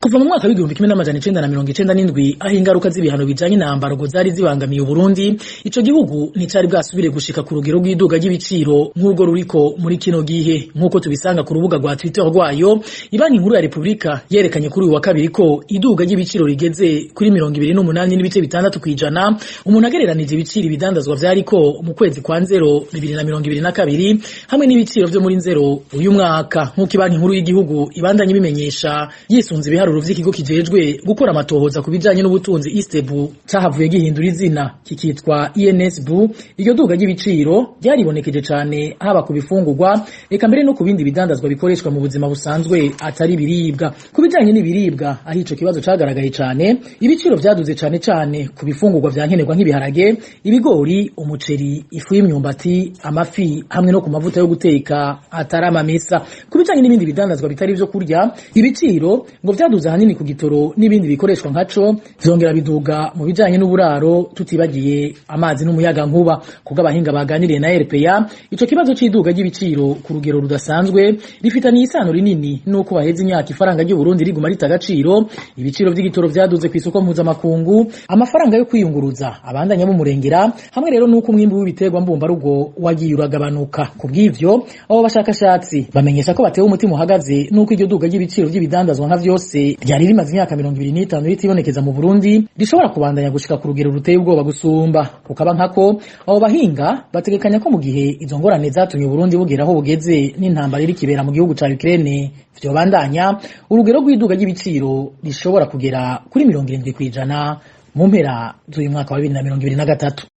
Kuva mu mwaka w'1997, aho ingaruka z'ibihano bijanye na embargo zari zibangamiye Uburundi, ico gihugu nticari bwasubire gushika ku rugero rw'iduga ry'ibiciro nk'urwo ruriko muri kino gihe, nk'uko tubisanga ku rubuga rwa Twitter rwayo. Ibanki Nkuru ya Repubulika yerekanye kuri uyu wa kabiri ko iduga ry'ibiciro rigeze kuri 28.6%, umuntu agereranije ibiciro ibidandazwa vyariko mu kwezi kwa Nzero 2022 hamwe n'ibiciro vyo muri Nzero uyu mwaka, nk'uko Ibanki Nkuru y'igihugu ibandanye ibimenyesha yisunze ibiharuro vy'ikigo kijejwe gukora amatohoza ku bijanye n'ubutunzi ISTEEBU, cahavuye gihindura izina kikitwa INSBU. Iryo duga ry'ibiciro ryaribonekeje cane haba ku bifungurwa, eka mbere no ku bindi bidandazwa bikoreshwa mu buzima busanzwe atari ibiribwa. Ku bijanye n'ibiribwa, aho ico kibazo cagaragaye cane, ibiciro vyaduze cane cane ku bifungurwa vya nkenerwa nk'ibiharage, ibigori, umuceri, ifu y'imyumbati, amafi hamwe no ku mavuta yo guteka atari amamesa. Ku bijanye n'ibindi bidandazwa bitari ivyo kurya, ibiciro ngo vyaduze ahanini ku gitoro n'ibindi bikoreshwa nkaco, vyongera biduga mu bijanye n'uburaro, tutibagiye amazi n'umuyaga nkuba. Kubwo abahinga baganiriye na RPA, ico kibazo c'iduga ry'ibiciro ku rugero rudasanzwe rifitaniye isano rinini nuko baheze imyaka ifaranga ry'u Burundi riguma rita agaciro, ibiciro vy'igitoro vyaduze kw'isoko mpuzamakungu, amafaranga yo kwiyunguruza abandanya b'umurengera, hamwe rero nuko umwimbu w'ibiterwa mbumbarugo wagiye uragabanuka. Ku bw'ivyo, abo bashakashatsi bamenyesha ko batewe umutima uhagaze nuko iryo duga ry'ibiciro vy'ibidandazwa nka vyose ryari rimaze imyaka 25 ritibonekeza mu Burundi rishobora kubandanya gushika ku rugero ruteye ubwoba gusumba. Kukaba nkako, abo bahinga bategekanya ko mu gihe izo ngorane zatumye Uburundi bugera aho bugeze n'intambara iri kibera mu gihugu ca Ukraine vyobandanya, urugero rw'iduga ry'ibiciro rishobora kugera kuri 70% mu mpera z'uyu mwaka wa 2023.